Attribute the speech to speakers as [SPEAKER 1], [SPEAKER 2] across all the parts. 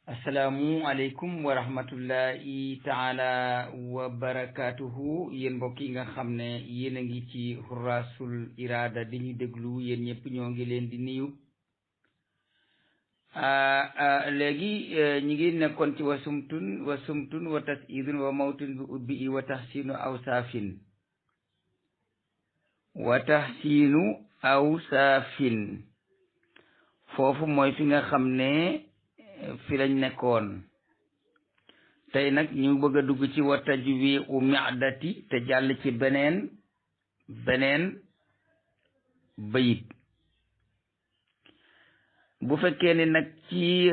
[SPEAKER 1] asalaamu aleykum wa rahmatullahi taala wa barakatuhu yéen mbokk yi nga xam ne yéen a ngi ci Xurrasul Irada di ñu déglu yéen ñëpp ñoo ngi leen di nuyu léegi ñi ngi nekkoon ci wasumtun wa tasidun wa mawtun bi ubbi i wa tahsinu awsaafin foofu mooy fi nga xam ne fi lañ nekkoon tey nag ñu bëgg a dugg ci wa tajwi'u mi'dati te jàll ci beneen bayit bu fekkee ne nag ci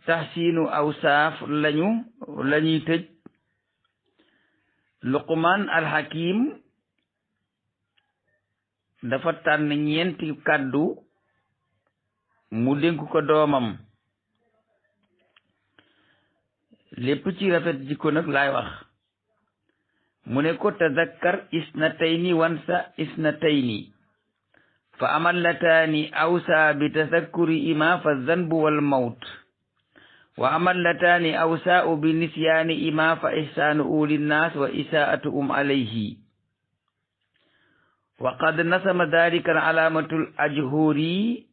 [SPEAKER 1] tahsinu awsaaf lañuy tëj Luqmaan al-Hakim dafa tànn ñeenti kàddu mu dénk ko doomam lépp ci rafet jikko nag laay wax mu ne ko tazakkar isnatayni wansa isnatayni fa amallataani awsa bi tazakkuri ima fa zanbu wal mawt wa amallataani awsa bi nisyaani ima fa ihsaanu ulinnaas wa isaa'atuhum alayhi wa qad nasama dhalika alaamatul ajhuri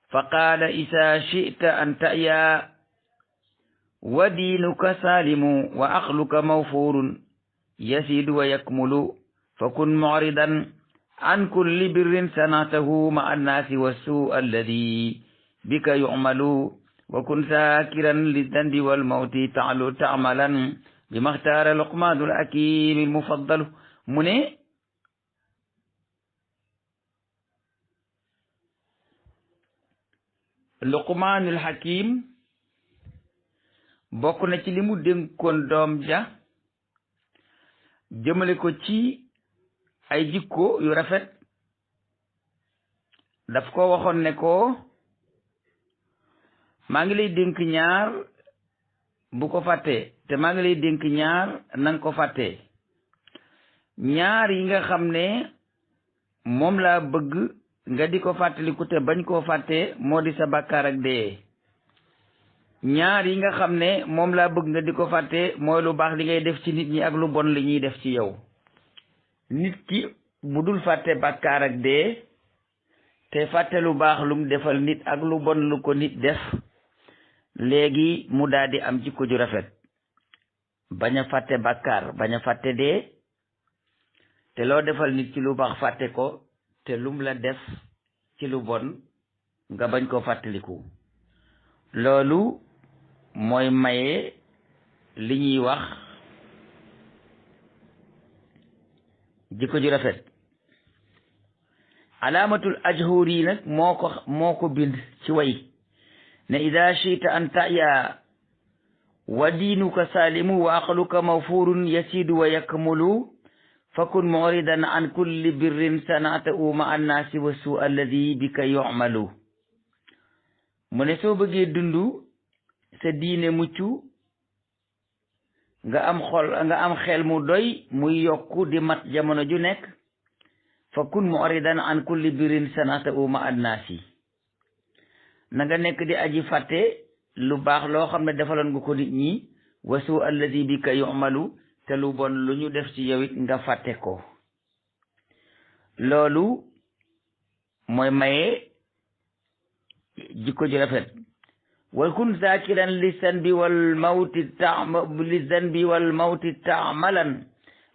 [SPEAKER 1] فقال إذا شئت أن تأيا ودينك سالم وعقلك موفور يزيد ويكمل فكن معرضا عن كل بر صنعته مع الناس والسوء الذي بك يعمل وكن ذاكرا للذنب والموت تعملا بما اختار لقمان الحكيم المفضل mu ne Luqmaanul Hakim bokk na ci li mu dénkoon doom ja jëmale ko ci ay jikko yu rafet daf ko waxoon ne ko maa ngi lay dénk ñaar bu ko fàttee te maa ngi lay dénk ñaar nanga ko fàttee ñaar yi nga xam ne moom laa bëgg nga di ko fàttaliku te bañ koo fàtte moo di sa bàkkaar ak dee ñaar yi nga xam ne moom laa bëgg nga di ko fàtte mooy lu baax li ngay def ci nit ñi ak lu bon li ñuy def ci yow nit ki bu dul fàtte bàkkaar ak dee te fàtte lu baax lu mu defal nit ak lu bon lu ko nit def léegi mu daal di am jikko ju rafet bañ a fàtte bàkkaar bañ a fàtte dee te loo defal nit ci lu baax fàtte ko te lum la def ci lu bon nga bañ koo fàttaliku loolu mooy maye li ñuy wax jikko ju rafet alaamatul ajhuri nag moo ko bind ci way ne ida shi'ta an ta'ya wa diinuka salimu wa aqluka mawfurun yasidu wa yakmulu fakun muridan an kulli birrin sana'tahu ma annaasi wa suu alladi bika yu'malu mu ne soo bëggee dundu sa diine mucc nga am xel mu doy muy yokku di mat jamono ju nekk fakun muridan an kulli birrin sana'tahu ma annaasi na nga nekk di aji fàtte lu baax loo xam ne defaloon nga ko nit ñi wa suu alladi bika yu'malu te lu bon lu ñu def ci yow it nga fàtte ko loolu mooy maye jikko ju rafet wa kun zakiran li zanbi wal mawti ta'malan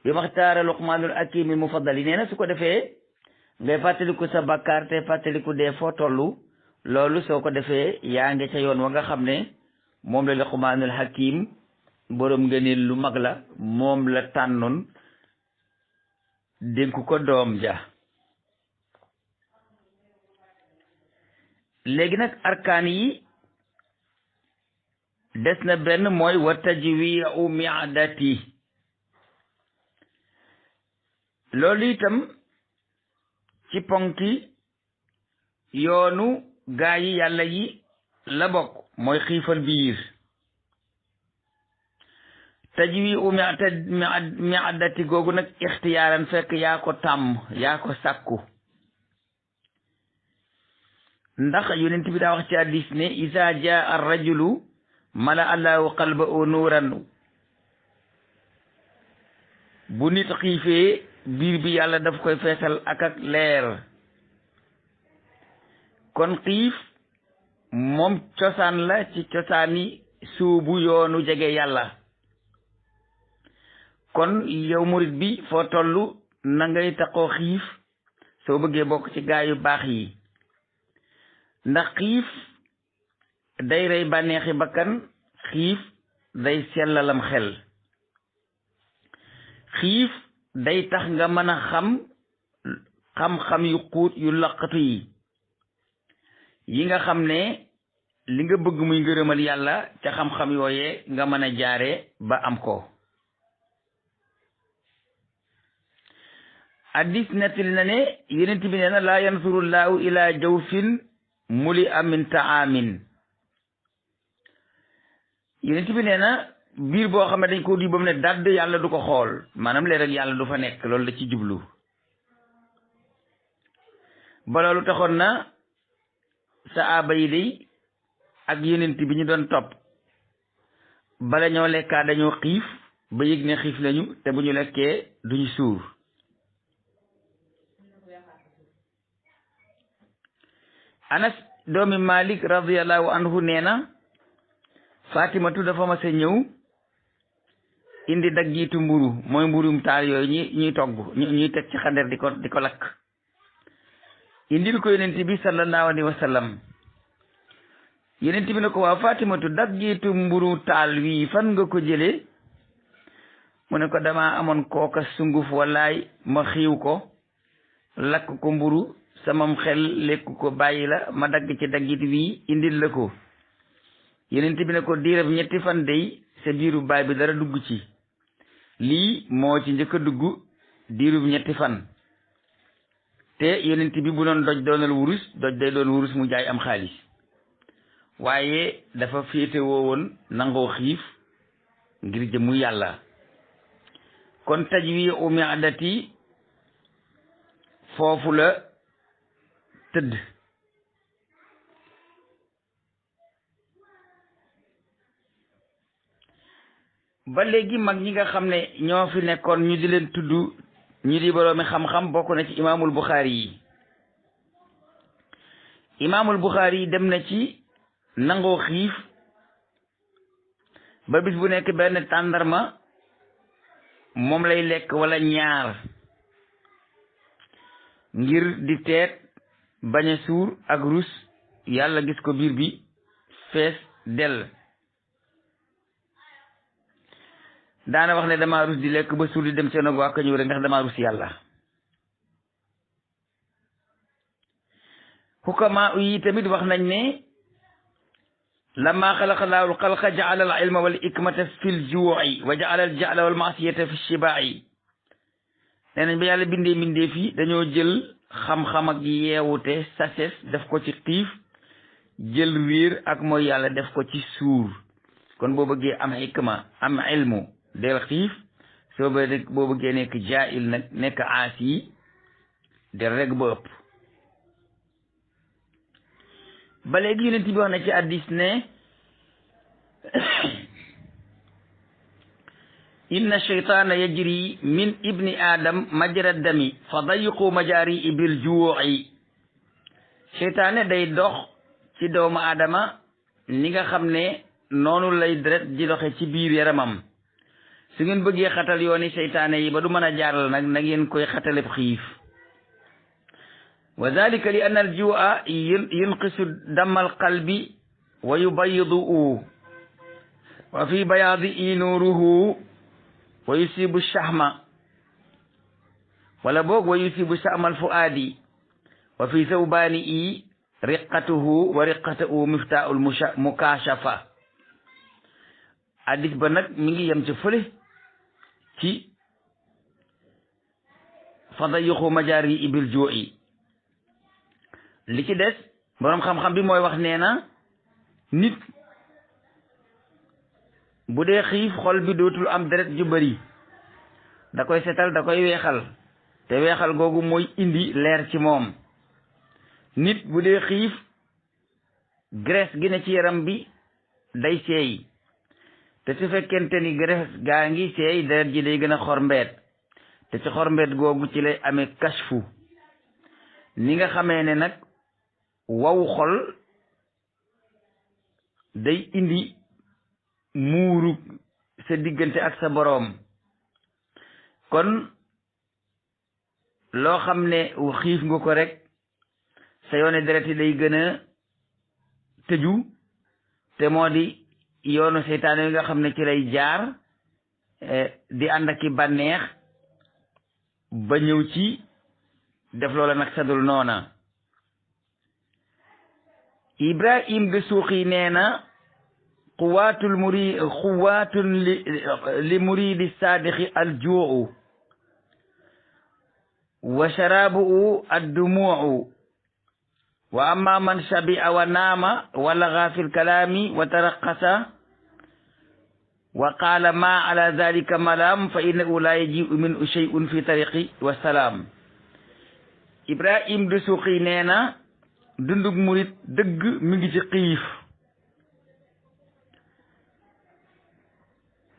[SPEAKER 1] bi maxtaara Luqmaanul Hakim al mufaddal nee na su ko defee ngay fàttaliku sa bakkaar te fàttaliku dee foo tollu loolu soo ko defee yaa ngi ca yoon wa nga xam ne moom la Luqmaanul Hakim boroom ngëneel lu mag la moom la tànnoon dénk ko doom ja léegi nag arkaan yi des na benn mooy wa tajwi'u mi'dati loolu itam ci ponki yoonu gaa yi yàlla yi la bokk mooy xiifal biir tajwi'u mi'dati googu nag ixtiyaaran fekk yaa ko tàmm yaa ko sàkku ndax yonent bi daa wax ci hadiis ne isa jaa ar rajulu mala allahu qalbahu nuuran bu nit xiifee biir bi yàlla daf koy feesal ak leer. kon xiif moom cosaan la ci cosaani suubu yoonu jege yàlla. kon yow murit bi foo tollu na ngay taxoo xiif soo bëggee bokk ci gaa yu baax yi, ndax xiif day rey bànneexi bakkan, xiif day sellalam xel, xiif day tax nga mën a xam-xam yu xuut yu laqatu yi nga xam ne li nga bëgg muy ngërëmal yàlla ca xam-xam yooye nga mën a jaare ba am ko. addis nettali na ne yonent bi nee na laa yansurullaahu ila jawfin muli amin taamin. yonent bi nee na biir boo xam ne dañ ko di ba mu ne dadd yàlla du ko xool, maanaam léeg rek yàlla du fa nekk, loolu la ci jublu. ba loolu taxoon na saaba yi day ak yonent bi ñu doon topp bala ñoo lekkaa dañoo xiif ba yëg ne xiif lañu, te bu ñu lekkee duñu suur. Anas doomi Malik radiyallahu anhu nee na Fatimatu dafa mas a ñëw indi daggiitu mburu, mooy mburum taal yooyu ñuy togg ñuy teg ci xandeer di ko lakk, indil ko yonent bi sallallahu alayhi wa sallam. yonent bi ne ko waaw Fatimatu daggiitu mburu taal wi fan nga ko jëlee? mu ne ko dama amoon kooka sunguf wallaay ma xiiw ko lakk ko mburu, samam xel lekk ko bàyyi la ma dagg ci daggit wi indil la ko. yonent bi ne ko diirab 3 fan dey sa biiru baay bi dara dugg ci, lii moo ci njëkk a dugg diirub 3 fan. te yonent bi bu doon doj doonal wurus, doj day doon wurus mu jaay am xaalis, waaye dafa féete woowoon nangoo xiif ngir jëmu yàlla. kon tajwi u mi'dati foofu la tëdd. ba léegi mag ñi nga xam ne ñoo fi nekkoon ñu di leen tudd ñu di boroomi xam-xam bokk na ci imaamul Buxaari yi. imaamul Buxaari yi dem na ci nangoo xiif ba bis bu nekk benn tàndarma moom lay lekk wala ñaar ngir di teet bañ a suur ak rus yàlla gis ko biir bi fees dell. daana wax ne dama rus di lekk ba suur di dem seen waa kañu rek ndax dama rus yàlla. xukama yi tamit wax nañ ne lamma xalaqa llaahu al-xalqa ja'ala al-ilma wal hikmata fil juu'i wa ja'ala al-jahla wal ma'siyata fi shibaa'i. nee nañ ba yàlla bindee fii dañoo jël xam-xam ak yeewute sagesse def ko ci xiif, jël wiir ak mooy yàlla def ko ci suur. kon boo bëggee am hikma am ilmu del xiif, boo bëggee nekk jaahil nag nekk aasi del rek ba ëpp. ba léegi yonent bi wax na ci hadiis ne inna shaytaana yajri min ibni adam majra dami fa dayiqu majaari bil juu'i. seytaane day dox ci doomu aadama ni nga xam ne noonu lay deret di doxe ci biir yaramam. su ngeen bëggee xatal yooni seytaane yi ba du mën a jaaral nag na ngeen koy xataleb xiif. wa dalika li anna al juu'a yunqisu damma al qalbi wa yubayyiduhu wa fi bayaadihi nuuruhu wa yusibu shahma wala boog wa yusibu shahma al fuaadi wa fi sawbaanihi riqatuhu wa riqatuhu miftaahul mukaashafa. addis ba nag mi ngi yem ca fële ci fadayuxu majaari ibil juu'i. li ci des boroom xam-xam bi mooy wax nee na nit bu dee xiif xol bi dootul am deret ju bari, da koy setal, da koy weexal, te weexal googu mooy indi leer ci moom. nit bu dee xiif graisse gi ne ci yaram bi day seey te su fekkente ni graisse gaa ngi seey deret ji day gën a xormbeet te ci xormbeet googu ci lay amee kashfu ni nga xamee ne nag waw xol day indi muuru sa diggante ak sa boroom kon loo xam ne xiif nga ko rek sa yoone deret yi day gën a tëju te moo di yoonu seytaane yi nga xam ne ci lay jaar di ànd ak i bànneex ba ñëw ci def loola nag sadul noona Ibrahim Dasuuqi nee na xuwaatun li muridi saadixi aljuu wa sharaabuhu addumuu wa amma man shabi'a wa naama wa laga fi lkalaami wa taraqasa wa qaala ma ala dalika malaam fa innahu la yaji'u minhu shay'un fi tariqi wa salaam Ibrahim Dasuuqi nee na dundug murit dëgg mi ngi ci xiif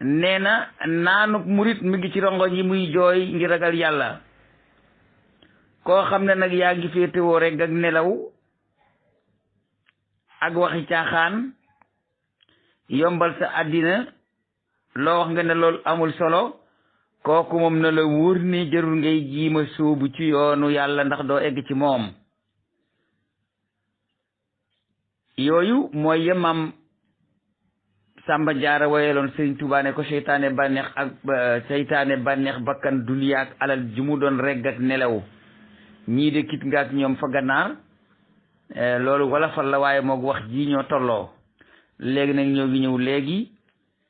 [SPEAKER 1] nee na naanug murit mi ngi ci rongoñ yi muy jooy ngir ragal yàlla koo xam ne nag yaa ngi féetewoo rek ak nelaw ak waxi caaxaan yombal sa àddina loo wax nga ne loolu amul solo kooku moom na la wóor ni jarul ngay jiima sóobu ci yoonu yàlla ndax doo egg ci moom yooyu mooy yemam Samba Jaara woyeloon Sëriñ Tuubaa ne ko seytaane bànneex bakkan duniya ak alal ji mu doon regg ak nelaw ñii de kit nga ak ñoom fa gànnaar loolu wala fal la waaye moog wax ji ñoo tolloo léegi nag ñoo ngi ñëw léegi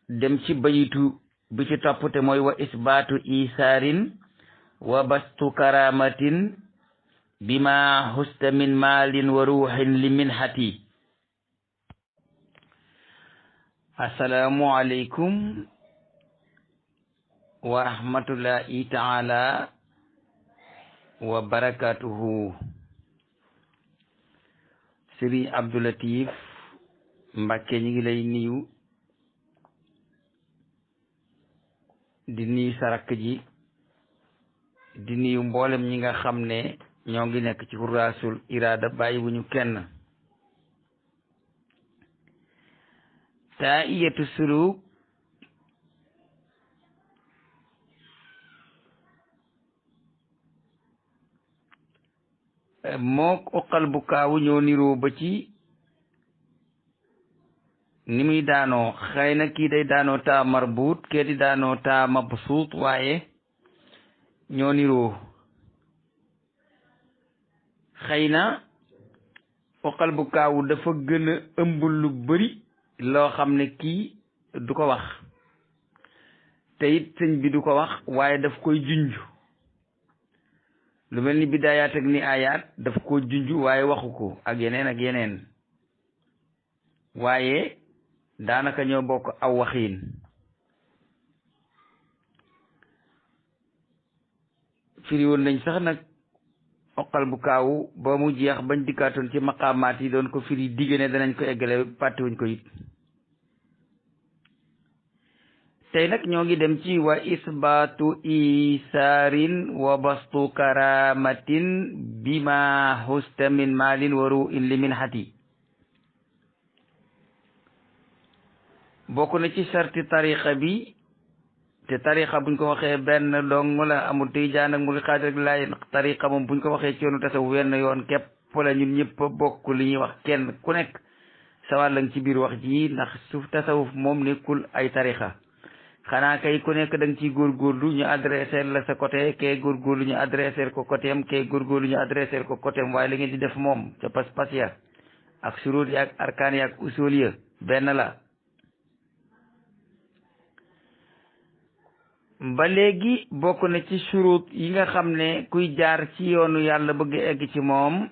[SPEAKER 1] dem ci bayitu bi ci topp te mooy wa isbaatu isaarin wa bastu karamatin bima husta min maalin wa ruuxin li minhati assalaamu aleykum wa rahmatullahi taala wa barakatuhu Sëriñ Abdou Latif Mbàkke ñi ngi lay nuyu di nuyu sarak ji di nuyu mboolem ñi nga xam ne ñoo ngi nekk ci Xuraasul Iraada bàyyi wu ñu kenn Taahiyatu Suluk mook uqal bu kaawu ñoo niroo ba ci ni muy daanoo xëy na kii day daanoo taa marbuut kee di daanoo taa mabsuut waaye ñoo niroo xëy na uqal bu kaawu dafa gën a ëmb lu bari loo xam ne kii du ko wax te it sëñ bi du ko wax waaye daf koy junj lu mel ni bidaayaat ak ni ayaat daf ko junj waaye waxu ko ak yeneen waaye daanaka ñoo bokk aw waxiin firi woon nañ sax nag oqal bu kaawu ba mu jeex bañ dikkaatoon ci maqaamaat yi doon ko firi digge ne danañ ko eggale fàttewuñ ko it tey nag ñoo ngi dem ci wa isbaatu isaarin wa bastu karamatin bima husta min maalin wa ru'in li minhati bokk na ci sarti tariqa bi te tariqa buñ ko waxee benn dong la amul tijaan ak mu xaadir ak laay tariqa moom buñ ko waxee ci yoonu tasawuf wenn yoon képp la ñun ñëpp bokk li ñuy wax kenn ku nekk sa wàll ci biir wax ji ndax suuf tasawuf moom nekkul ay tariqa xanaa kay ku nekk da nga ciy góorgóorlu ñu adressé la sa côté kay góorgóorlu ñu adressé ko côté am kay góorgóorlu ñu adressé ko côté am waaye li ngeen di def moom ca pas-pas ya ak surut ya ak arkaan ya ak usul ya benn la ba léegi bokk na ci surut yi nga xam ne kuy jaar ci yoonu yàlla bëgg egg ci moom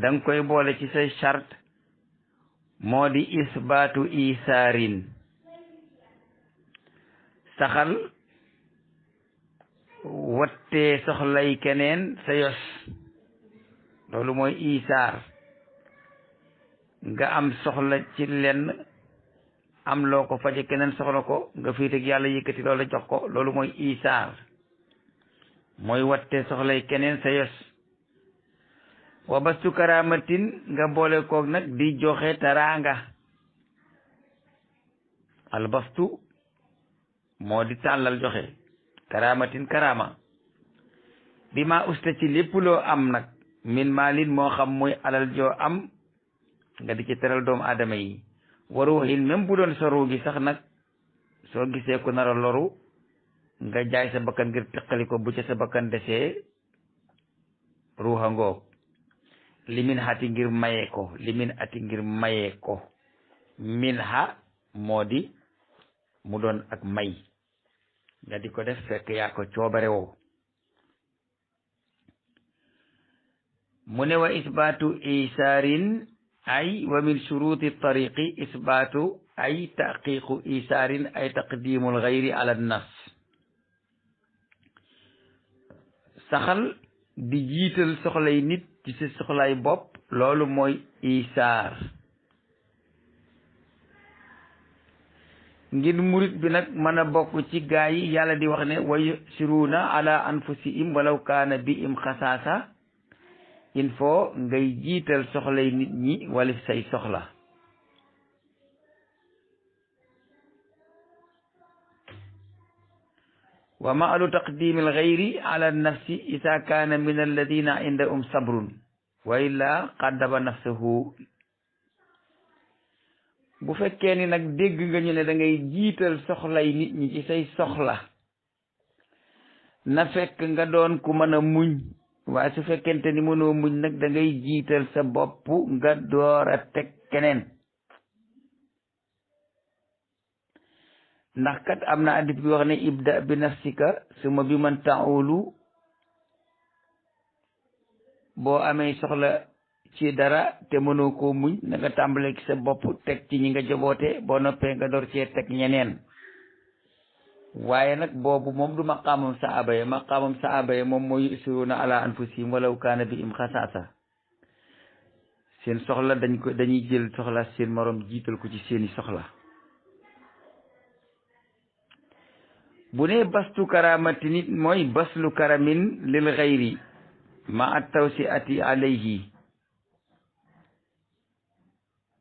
[SPEAKER 1] da nga koy boole ci say charte moo di isbaatu isaarin saxal wattee soxlay keneen sa yos loolu mooy isaar nga am soxla ci lenn am loo ko faje keneen soxla ko nga fiiteg yàlla yëkkati loola jox ko loolu mooy isaar mooy watte soxlay keneen sa yos wa bastu karamatin nga boole koog nag di joxe taraanga albastu moo di tàllal joxe karamatin karama bi ma usta ci lépp loo am nag min maalin moo xam muy alal joo am nga di ci teral doomu aadama yi waruuxin même bu doon sa ruu gi sax nag soo gisee ku nar a loru nga jaay sa bakkan ngir teqali ko bu ca sa bakkan desee ruuxa ngoog limin xati ngir mayee ko limin ati ngir mayee ko min ha moo di mu doon ak may nga di ko def fekk yaa ko coobare woo mu ne wa isbaatu isaarin ay wa min shuruti tariqi isbaatu ay taqiqu isaarin ay taqdimul gayri ala nas saxal di jiital soxlay nit ci sa soxlay bopp loolu mooy isaar ngir murit bi nag mën a bokk ci gaa yi yàlla di wax ne wa yusiruuna ala anfusihim walaw kaana bihim xasaasa il faut ngay jiital soxlay nit ñi wala say soxla wa maalu taqdimi alxayri ala nafsi isa kaana min alladina indahum sabrun wa illa qaddaba nafsahu bu fekkee ni nag dégg nga ñu ne da ngay jiital soxlay nit ñi ci say soxla na fekk nga doon ku mën a muñ waaye su fekkente ni mënoo muñ nag da ngay jiital sa bopp nga door a teg keneen ndax kat am na addis bi wax ne ibda bi nafsika suma bi man taulu boo amee soxla ci dara te mënoo koo muñ na nga tàmbale ci sa bopp teg ci ñi nga joboote boo noppee nga door cee teg ñeneen waaye nag boobu moom du maqaamam saaba ya maqaamam saaba ya moom mooy yusiruna ala anfusihim walaw kaana bihim xasaasa seen soxla dañuy jël soxla seen morom jiital ko ci seeni soxla bu ne bastu karamati nit mooy baslu karamin lil xayri ma at tawsiati alayhi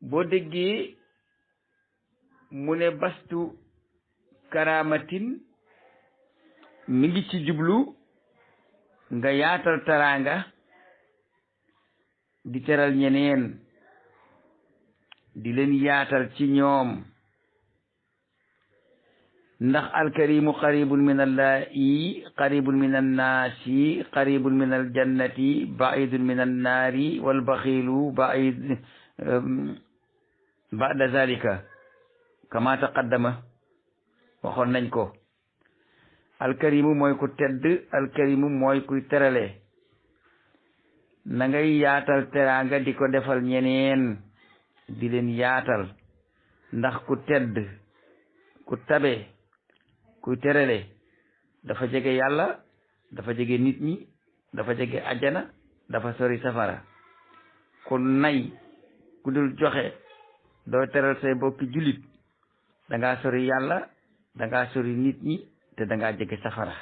[SPEAKER 1] boo déggee mu ne bastu karamatin mi ngi ci jublu nga yaatal taraanga di teral ñeneen di leen yaatal ci ñoom ndax alkarimu qaribun min allahi qaribun min annaasi qaribun min aljannati baidun min annaari walbaxilu baid ba'da zalika kama taqaddama waxoon nañ ko alkarimu mooy ku tedd alkarimu mooy kuy terale na ngay yaatal teraanga di ko defal ñeneen di leen yaatal ndax ku tedd ku tabe kuy terale dafa jege yàlla dafa jege nit ñi dafa jege ajjana dafa sori safara ku nay ku dul joxe doo teral say bokki jullit dangaa sori yàlla dangaa sori nit ñi te dangaa jege safara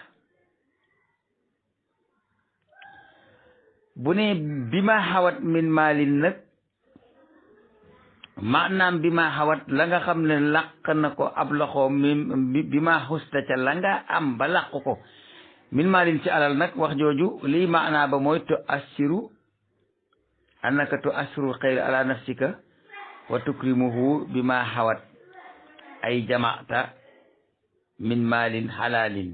[SPEAKER 1] bu ne bi ma xawat min maalin nag maanaam bi ma xawat la nga xam ne làq na ko ab loxo bi ma xusta ca la nga am ba làq ko min maalin ci alal nag wax jooju lii maanaa ba mooy tu assiru annaka tu assiru xayr ala nafsika wa tukrimuhu bi ma xawat ay jamaata min maalin xalaalin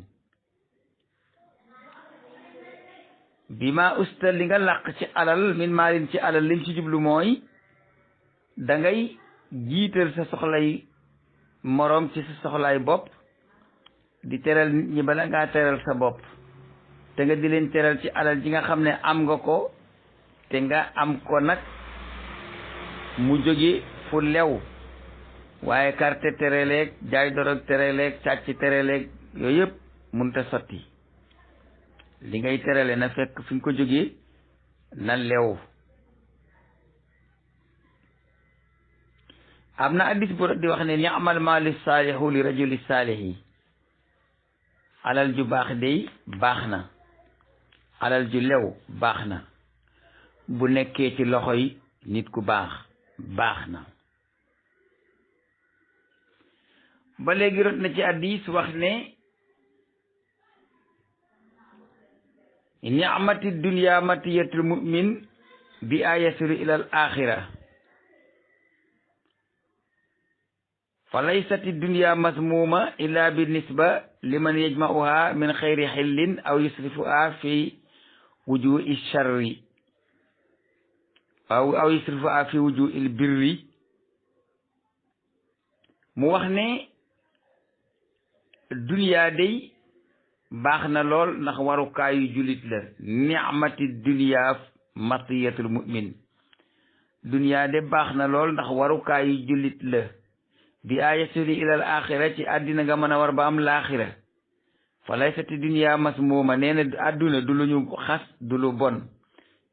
[SPEAKER 1] bi ma usta li nga làq ci alal min maalin ci alal lim ci jublu mooy da ngay jiital sa soxlay moroom ci sa soxlay bopp di teral nit ñi bala ngaa teral sa bopp te nga di leen teral ci alal ji nga xam ne am nga ko te nga am ko nag mu jóge fu lew waaye carte tereleeg jaay dorog tereleeg sàcc tereleeg yooyu yëpp mënut a sotti li ngay terale na fekk fi nga ko jógee na lew am na addis bu di wax ne ni'mal maalu saalihu li rajuli saalihi alal ju baax day baax na, alal ju lew baax na, bu nekkee ci loxoy nit ku baax baax na. ba léegi rot na ci addis wax ne ni'mati dunya matiyatul mu'min bi ayasiru ilal axira fa laysati dunya masmuma illa bi nisba liman yajma'uha min xayri xillin aw yusrifuha fi wujuhi sharri aw yusrifuha fi wujuhi birri. mu wax ne dunya day baax na lool ndax warukaayu jullit la. ni'mati dunya matiyatul mu'min, dunya de baax na lool ndax warukaayu jullit la. bi ayasuli ilal axira ci àddina nga mën a war ba am laaxira. fa laysati dunya masmuma nee na àdduna du lu ñu xas du lu bon.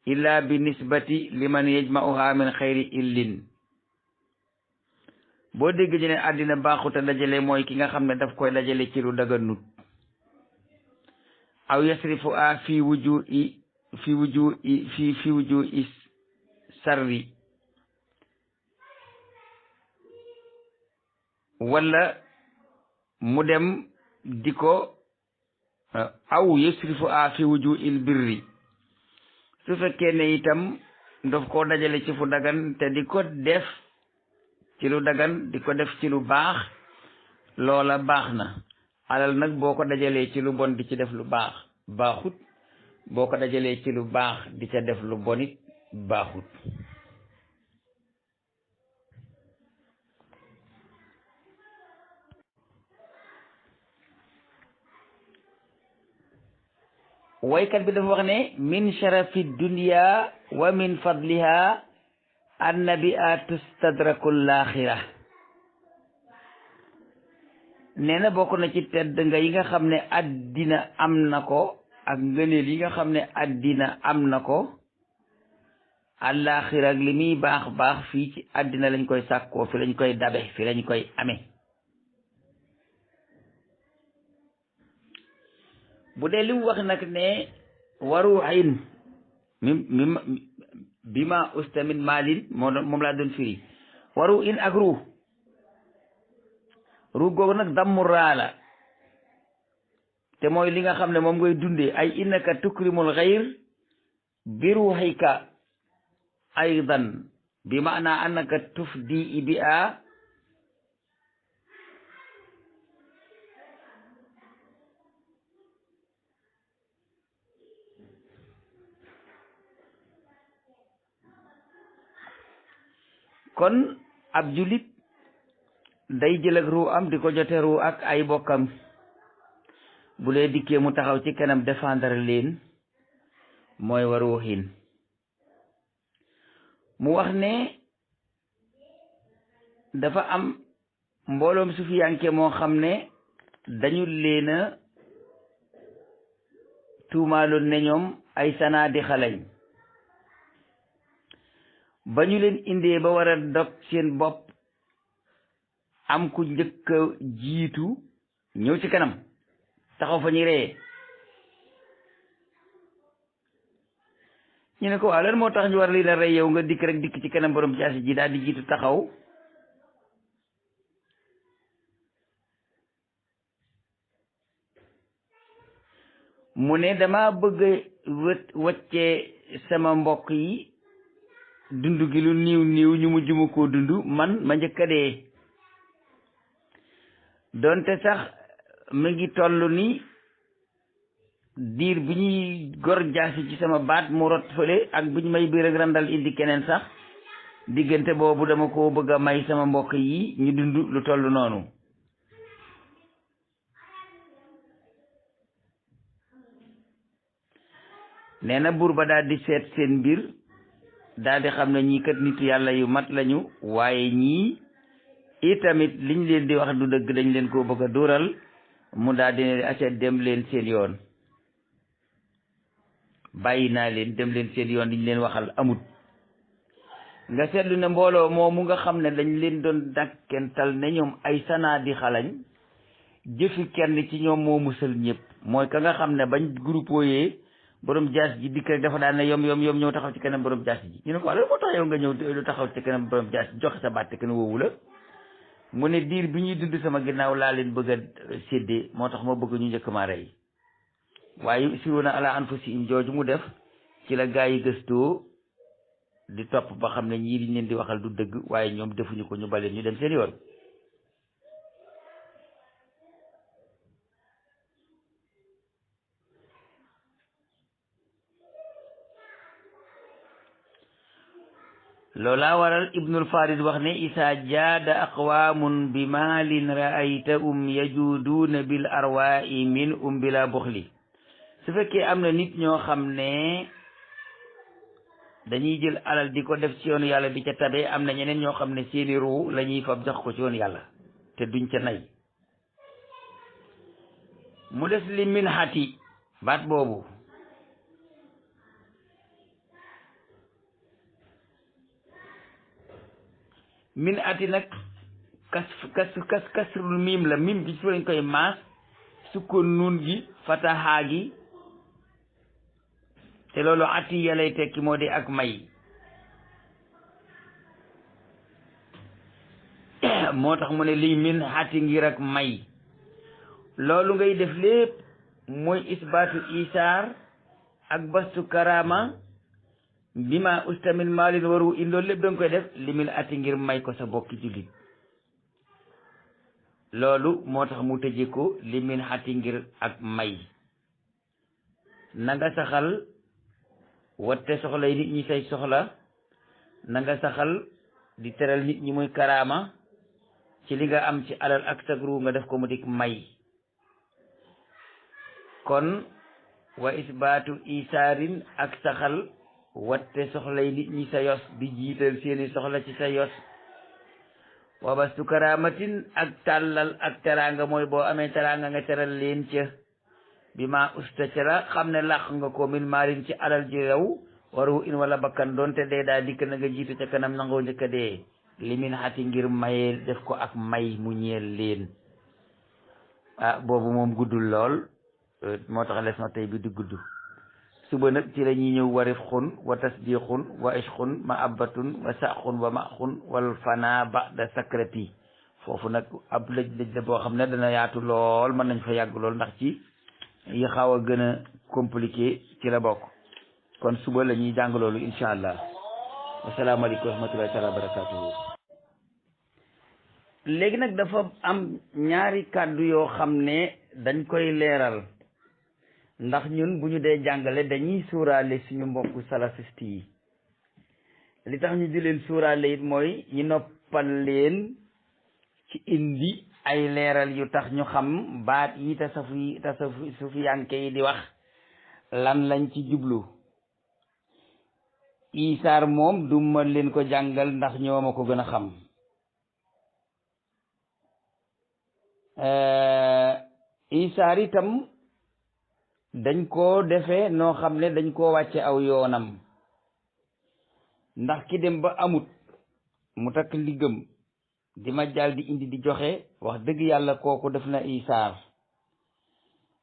[SPEAKER 1] illa bi nisbati liman yajma'uha min xayri illin. boo dégg ñu ne àddina baaxut a dajale mooy ki nga xam ne daf koy dajale ci lu daganut. aw yasrifu a fi wujuhi sarri, wala mu dem di ko aw yasrifu a fi wujuhil birri. su fekkee ne itam daf koo dajale ci fu dagan te di ko def ci lu dagan di ko def ci lu baax, loola baax na. alal nag boo ko dajalee ci lu bon di ci def lu baax baaxut, boo ko dajalee ci lu baax di ca def lu bonit baaxut. waykat bi dafa wax ne min sharafi dunya wa min fadliha annabi'a tustadrakul laaxira. nee na bokk na ci tedd nga yi nga xam ne addina am na ko ak ngëneel yi nga xam ne addina am na ko, àllaaxira ak li muy baax baax fii ci addina lañ koy sàkkoo, fi lañ koy dabe, fi lañ koy amee. bu dee li mu wax nag ne waruuxin bi ma ustamin maalin moom laa doon firi. waruuxin ak ruux googu nag dammu raala te mooy li nga xam ne moom ngay dundee. ay innaka tukrimul xayr bi ruuxika aydan bi maana annaka tufdi bi a kon ab julit day jël ak ruu am di ko jote ruu ak ay bokkam. bu lee dikkee mu taxaw ci kanam défendre leen mooy waruuxin. mu wax ne dafa am mbooloom sufiyanke moo xam ne dañu leen a tuumaaloon ne ñoom ay sanaadi xalañ. ba ñu leen indee ba war a dog seen bopp am ku njëkk a jiitu ñëw ci kanam taxaw fa ñu ree. ñu ne ko waaw lan moo tax ñu war lii la rey yow nga dikk rek dikk ci kanam borom jaasi ji daal di jiitu taxaw. mu ne dama bëgg wàccee sama mbokk yi dund gi lu niiw niiw ñu mujj ma koo dund man ma njëkk a dee. donte sax mi ngi toll ni diir bi ñuy gor jaasi ci sama baat mu rot fële ak bu ñu may biir ak randal indi keneen sax diggante boobu dama ko bëgg a may sama mbokk yi ñu dund lu toll noonu. nee na buur ba daal di seet seen mbir daal di xam ne ñii kat nit yàlla yu mat lañu, waaye ñii itamit liñ leen di wax du dëgg, dañ leen koo bëgg a dóoral. mu daal di ne acca dem leen seen yoon, bàyyi naa leen dem leen seen yoon, liñ leen waxal amut. nga seetlu ne mbooloo moomu nga xam ne dañ leen doon dakkental ne ñoom ay sanaa di xalañ jëfi kenn ci ñoom moo musal ñëpp mooy ka nga xam ne bañ groupe yee borom jaas ji dikk rek dafa daan ne yom ñëw taxaw ci kanam borom jaas ji ñu ne ko alors moo tax yow nga ñëw taxaw ci kanam borom jaas ji joxe sa baat te kenn woowu la mu ne diir bi ñuy dund sama ginnaaw laa leen bëgg a séddee moo tax ma bëgg ñu njëkk maa rey waaye siwuna ala anfusihim jooju mu def ci la gaa yi gëstoo di topp ba xam ne ñii liñ leen di waxal du dëgg waaye ñoom defuñu ko ñu baleen ñu dem seen yoon loolaa waral ibnul farid wax ne isa jaada aqwaamun bi maalin raaytahum yajuuduuna bil arwaa'i min bila buxli su fekkee am na nit ñoo xam ne dañuy jël alal di ko def ci yoonu yàlla di ca tabe am na ñeneen ñoo xam ne seeni ruu la ñuy fab jox ko ci yoonu yàlla te duñ ca nay mu des li min xati baat boobu min ati nag kasrul miim la miim gi su lañ koy maas sukkoon nuun gi fatahaa gi te loolu ati ya lay tekki moo di ak may moo tax mu ne lii min ati ngir ak may loolu ngay def lépp mooy isbaatu isaar ak bastu karama bi ma ustamil maalin waru in loolu lépp danga koy def limil ati ngir may ko sa bokki jullit loolu moo tax mu tëje ko limin ati ngir ak may na nga saxal watte soxla yi nit ñi say soxla na nga saxal di teral nit ñi muy karaama ci li nga am ci alal ak sagru nga def ko mu dik may kon wa isbaatu isaarin ak saxal watte soxlay nit ñi sa yos di jiital seeni soxla ci sa yos wa bastu karamatin ak tàllal ak teraanga mooy boo amee teraanga nga teral leen ca bi ma usta ca la xam ne làq nga ko min maalin ci alal ji rew waru in wala bakkan doonte dee daa dikk na nga jiitu ca kanam nangoo njëkka dee limin xati ngir mayee def ko ak may mu ñeel leen boobu moom guddul lool moo tax leçon tey bi di gudd suba nag ci la ñuy ñëw warif xun wa tasdiqun wa ishqun ma abbatun wa saqun wa maxun wal fana ba'da sakrati foofu nag ab lëj la boo xam ne dana yaatu lool mën nañ fa yàgg lool ndax ci yi xaw a gën a compliqué ci la bokk kon suba la ñuy jàng loolu incha allah asalaamaaleykum wa rahmatullahi taala wa barakatuhu léegi nag dafa am ñaari kàddu yoo xam ne dañ koy leeral ndax ñun bu ñu dee jàngale dañuy suuraale suñu mbokku salafiste yi li tax ñu di leen suuraale it mooy ñu noppal leen ci indi ay leeral yu tax ñu xam baat yi tasawufiyanke yi di wax lan lañ ci jublu isaar moom du ma leen ko jàngal ndax ñoo ma ko gën a xam isaar itam dañ koo defee noo xam ne dañ koo wàcce aw yoonam ndax ki dem ba amut mu takk liggam di ma jàll di indi di joxe wax dëgg yàlla kooku def na isaar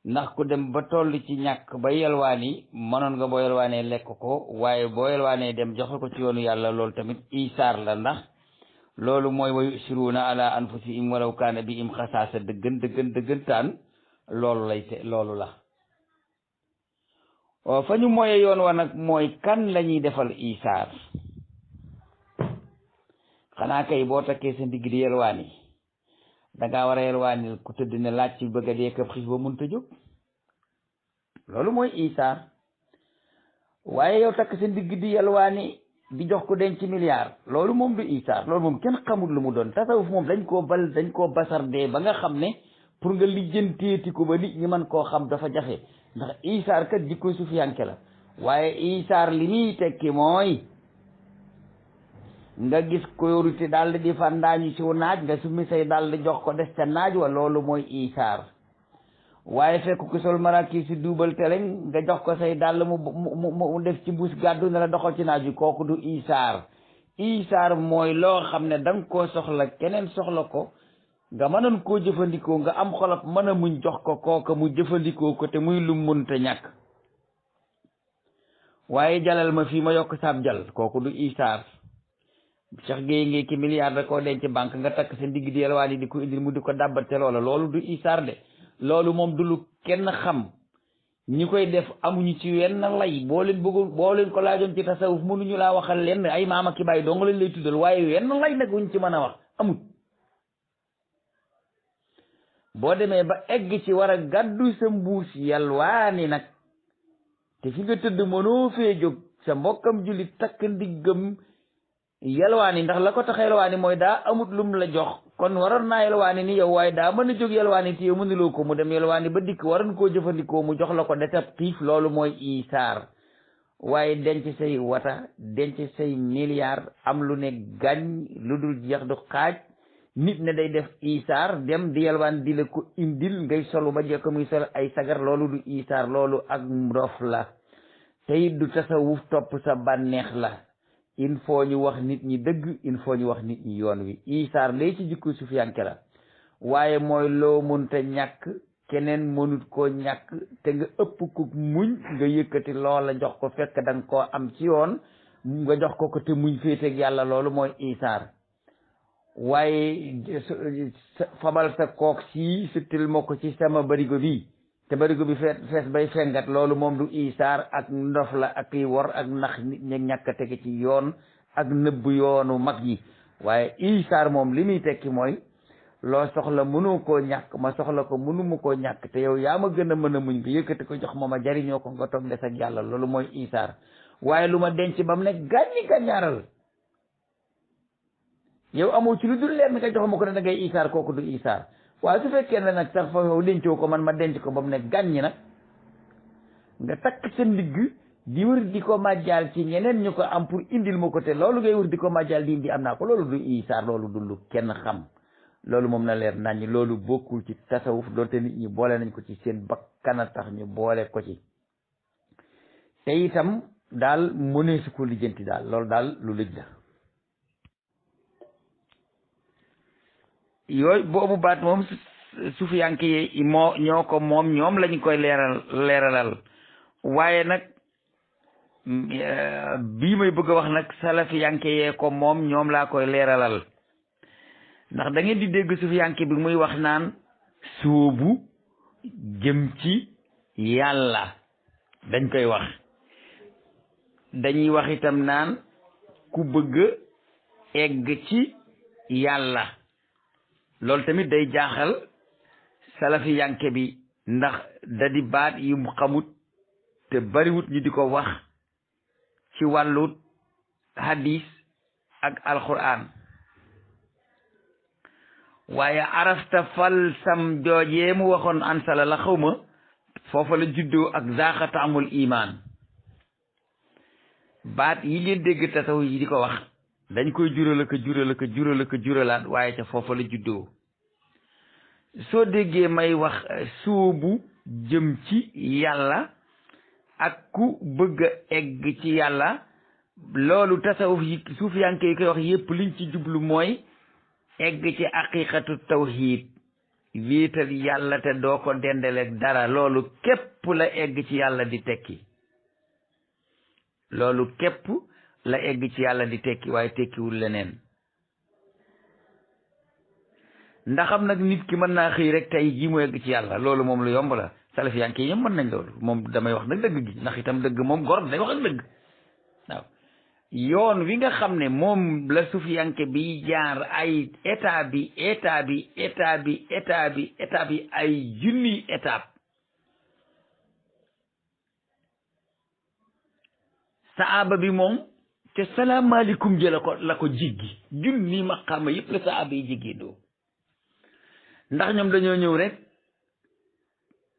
[SPEAKER 1] ndax ku dem ba toll ci ñàkk ba yelwaani mënoon nga boo yelwaanee lekk ko waaye boo yelwaanee dem joxe ko ci yoonu yàlla loolu tamit isaar la ndax loolu mooy wa yusiruuna ala anfusihim walaw kaana bihim xasaasa dëggantaan loolu la fa ñu moye yoon wa nag mooy kan la ñuy defal isaar xanaa kay boo takkee sa ndigg di yelwaani dangaa war a yelwaanil ku tëdd ne laaj ci bëgg a dee këpp xiif ba mënta jóg loolu mooy isaar waaye yow takk sa ndigg di yelwaani di jox ko denc milliard loolu moom du isaar loolu moom kenn xamul lu mu doon tasawuf moom dañ koo basardee ba nga xam ne pour nga lijjanteeti ko ba nit ñi mën koo xam dafa jafe ndax isaar kat jikkoy sufiyanke la waaye isaar li muy tekki mooy nga gis ko yorute daal di fa ndaañu ci naaj nga summi say daal di jox ko des ca naaj wa loolu mooy isaar waaye fekk ko sol maraki si duubal teleñ nga jox ko say dàll mu def ci mbuus gàddu ne la doxal ci naaj wi kooku du isaar isaar mooy loo xam ne da nga koo soxla keneen soxla ko nga mënoon koo jëfandikoo nga am xolop mën a muñ jox ko kooka mu jëfandikoo ko te muy lu munta ñàkk waaye jalal ma fii ma yokk saab jal kooku du isaar Cheikh Gueye ngi ki milliard da koo denc banque nga takk sa ndigg di yalwaan yi di ko indil mu di ko dàbbate loola loolu du isaar de loolu moom du lu kenn xam ñi koy def amuñu ci wenn lay boo leen ko laajoon ci tasawuf mënuñu laa waxal lenn ay maama ki bàyyi dong leen lay tuddal waaye wenn lay nag wuñ ci mën a wax amut boo demee ba egg ci war a gàddu sa mbuus yalwaani nag te fi nga tëdd mënoo fee jóg sa mbokkam jullit takk ndiggam yalwaani ndax la ko tax yalwaani mooy daa amut lum la jox kon waroon naa yalwaani ni yow waaye daa mën a jóg yalwaani te yow mënuloo ko mu dem yalwaani ba dikk waroon koo jëfandikoo mu jox la ko detab xiif loolu mooy isaar waaye denc say wata denc say milliard am lu ne gàññ lu dul jeex du xaaj nit ne day def isaar dem di yalwaan di la ko indil ngay solu ba jekko muy sol ay sagar loolu du isaar loolu ak ndof la te it du tasawuf topp sa bànneex la il faut ñu wax nit ñi dëgg il faut ñu wax nit ñi yoon wi isaar lay ci jikko sufiyanke la waaye mooy loo mënta ñàkk keneen mënut koo ñàkk te nga ëpp ko muñ nga yëkkati loola jox ko fekk da nga koo am ci yoon nga jox ko ko te muñ féeteeg yàlla loolu mooy isaar waaye fabal sa kook sii suttil ma ko ci sama barigo bi te barigo bi fees bay fengat loolu moom du isaar ak ndof la ak i wor ak nax nit ña ñàkk a tege ci yoon ak nëbb yoonu mag yi waaye isaar moom li muy tekki mooy loo soxla mënoo koo ñàkk ma soxla ko mënuma koo ñàkk te yow yaa ma gën a mën a muñ nga yëkkati ko jox ma jariñoo ko nga toog des ak yàlla loolu mooy isaar waaye lu ma denc ba mu ne gàññi gàññaaral yow amoo ci lu dul leer nga jox ma ko ne da ngay isaar kooku du isaar waaye su fekkee ne nag sax fa yow dencoo ko man ma denc ko ba mu ne gàññi nag nga takk sa ndigg di wër di ko màjjaal ci ñeneen ñu ko am pour indil ma ko te loolu ngay wër di ko màjjaal di indi am naa ko loolu du isaar loolu du lu kenn xam loolu moom na leer nañ loolu bokkul ci tasawuf doonte nit ñi boole nañ ko ci seen bakkan a tax ñu boole ko ci te itam daal mënee su ko lijjanti daal loolu daal lu lëj la yooyu boobu baat moom sufiyanke yi ñoo ko moom ñoom lañ koy leeralal waaye nag bii may bëgg a wax nag salafiyanke yee ko moom ñoom laa koy leeralal ndax da ngeen di dégg sufiyanke bi muy wax naan sóobu jëm ci yàlla dañ koy wax dañuy wax itam naan ku bëgg egg ci yàlla loolu tamit day jaaxal salafiyanke bi ndax da di baat yu mu xamut te bariwut ñu di ko wax ci wàllu hadis ak alquran waaye arafta fal sam joojee mu waxoon ansala la xawma foofa la juddoo ak zaaxata amul iman baat yi ngeen dégg tasaw yi di ko wax dañ koy juralaat waaye ca foofa la juddoo soo déggee may wax sóobu jëm ci yàlla ak ku bëgg a egg ci yàlla loolu tasawuf yi suufiyanke yi koy wax yépp liñ ci jublu mooy egg ci aqiqatu tawhid wéetal yàlla te doo ko dendaleeg dara loolu képp la egg ci yàlla di tekki loolu képp la egg ci yàlla di tekki waaye tekkiwul leneen ndaxam nag nit ki mën naa xëy rek tey jii mu egg ci yàlla loolu moom lu yomb la salafiyanke yi ñoom mën nañ loolu moom damay wax nag dëgg gi ndax itam dëgg moom gor day wax ak dëgg waaw yoon wi nga xam ne moom la sufiyanke bi jaar ay état bi ay junni étape saaba bi moom te salaamaaleykum jë la ko jiggi junni maqaama yëpp la saaba yi jiggi doo ndax ñoom dañoo ñëw rek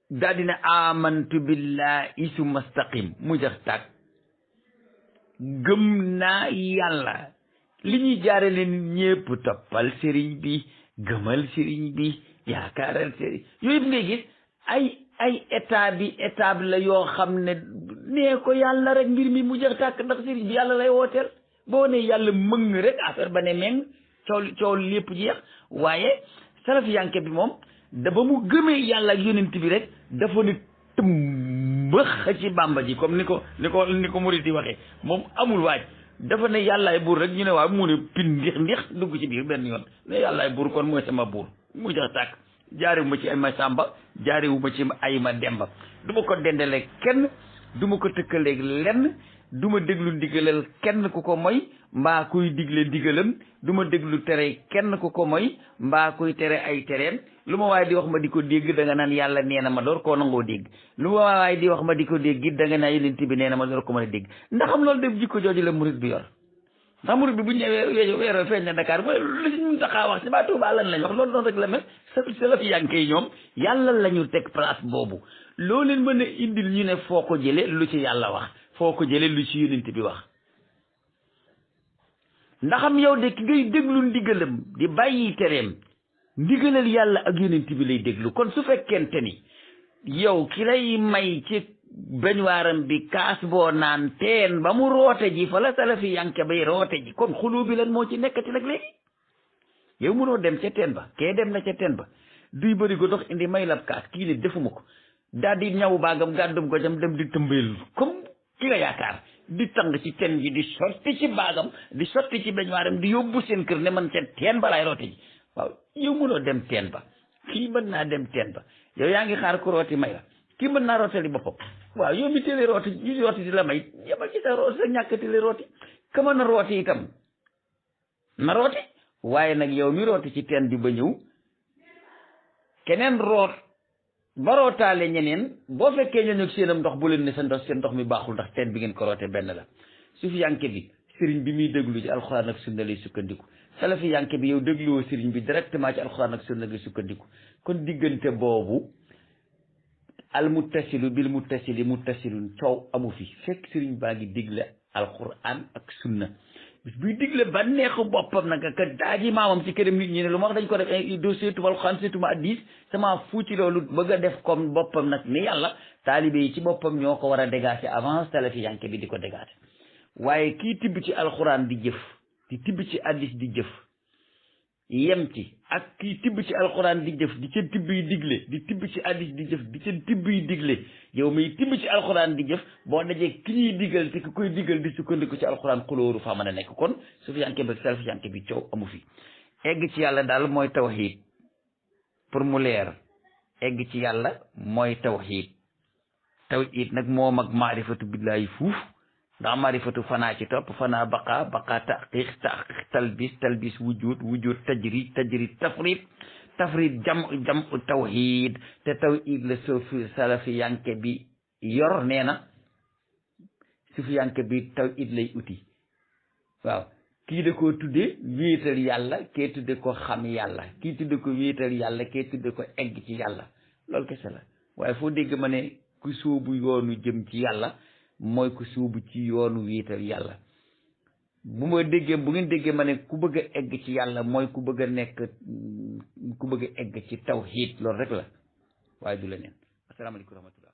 [SPEAKER 1] daal dina amantu billahi summa staqim mu jax tàkk gëm naa yàlla li ñuy jaarale nit ñépp toppal sëriñ bi gëmal sëriñ bi yaakaaral sëriñ yooyu ngay gis ay étape la yoo xam ne nee ko yàlla rek mbir mi mu jeex tàkk ndax sëriñ bi yàlla lay wooteel boo ne yàlla mëng rek affaire ba ne meng coow lépp jeex. waaye salafiyanke bi moom da ba mu gëmee yàlla ak yonent bi rek dafa ne tëmbax ci bàmba ji comme ni ko murit yi waxee moom amul waaj dafa ne yàllaay buur rek ñu ne waaw mu ne pin ndix dugg ci biir benn yoon ne yàllaay buur kon mooy sama buur mu jax tàkk jaarewu ma ci ay ma sàmba jaarewu ma ci ay ma demba du ma ko dendaleeg kenn du ma ko tëkkaleeg lenn du ma déglu ndigalal kenn ku ko moy mbaa kuy digle ndigalam du ma déglu tere kenn ku ko moy mbaa kuy tere ay tereem lu ma waaye di wax ma di ko dégg da nga naan yàlla nee na ma door koo nangoo dégg lu ma waaye di wax ma di ko dégg it da nga naan yonent bi nee na ma door ko mën a dégg ndax am loolu def jikko jooju la murit bi yor ndax murit bi bu ñëwee weeroo feeñ na Dakar mooy lu si ñu taxaa wax si ba Tuubaa lan lañ wax loolu noonu rek la mel salafiyanke yi ñoom yàlla la ñu teg place boobu loo leen mën a indil ñu ne foo ko jële lu ci yàlla wax foo ko jële lu ci yonent bi wax ndaxam yow de ki ngay déglu ndigalam di bàyyi tereem ndigalal yàlla ak yonent bi lay déglu kon su fekkente ni yow ki lay may ci beñuwaaram bi kaas boo naan teen ba mu roote ji fa la salafiyanke bay roote ji kon xuloo bi lan moo ci nekkati nag léegi yow mënoo dem ca teen ba kee dem na ca teen ba duy bëri ko dox indi may lab kaas kii ne defuma ko daal di ñaw baagam gàddum ko jam dem di tëmbeel comme ki nga yaakaar di tàng ci teen ji di sotti ci baagam di sotti ci beñuwaaram di yóbbu seen kër ne man ca teen ba laay roote ji waaw yow mënoo dem teen ba kii mën naa dem teen ba yow yaa ngi xaar ku rooti may la kii mën naa rootali boppam waaw yow mi télé rooti ñu rooti di la may yamal ci sa rooti sa ñàkk télé rooti ka mën a rooti itam na rooti waaye nag yow mi rooti ci teen bi ba ñëw keneen root ba rootaale ñeneen boo fekkee ñooñu ak seenam ndox bu leen ne seen ndox mi baaxul ndax teen bi ngeen ko roote benn la sufiyanke bi sëriñ bi muy déglu ci alxuraan ak sunna lay sukkandiku salafiyanke bi yow dégluwoo sëriñ bi directement ci alxuraan ak sunna lay sukkandiku kon diggante boobu al muttasilu bil muttasili muttasilun coow amu fi fekk sëriñ baa ngi digle alxuraan ak sunna bis buy digle ba neexu boppam nag ka daaji maamam ci këram nit ñi ne lu ma wax dañ ko def do seetuma alxuraan seetuma addis sama fu ci loolu bëgg a def comme boppam nag ni yàlla taalibe yi ci boppam ñoo ko war a dégager avant salafiyanke bi di ko dégager waaye kii tibb ci alxuraan di jëf di tibb ci addis di jëf yem ci ak kii tibb ci alxuraan di jëf di ca tibb yi digle di tibb ci addis di jëf di ca tibb yi digle yow muy tibb ci alxuraan di jëf boo dajee ki ñuy digal te ki koy digal di sukkandiku ci alxuraan xulóoru faa mën a nekk kon sufiyanke bi ak salafiyanke bi coow amu fi egg ci yàlla daal mooy tawxiid pour mu leer egg ci yàlla mooy tawxiid nag moom ak maarifatu billaahi fuuf ndax maarifatu fanaa ci topp fanaa baqa taqiq talbis wujud tajrid tafrid jam tawhid te tawhid la salafiyanke bi yor nee na sufiyanke bi tawhid lay uti waaw kii da koo tudde wéetal yàlla kee tudde ko xam yàlla kii tudde ko wéetal yàlla kee tudde ko egg ci yàlla loolu kese la waaye foo dégg ma ne ku sóobu yoonu jëm ci yàlla mooy ku suubu ci yoonu wéetal yàlla bu ngeen déggee ma ne ku bëgg a egg ci yàlla mooy ku bëgg a egg ci tawhid loolu rek la waaye du leneen asalaamaaleykum wa rahmatullah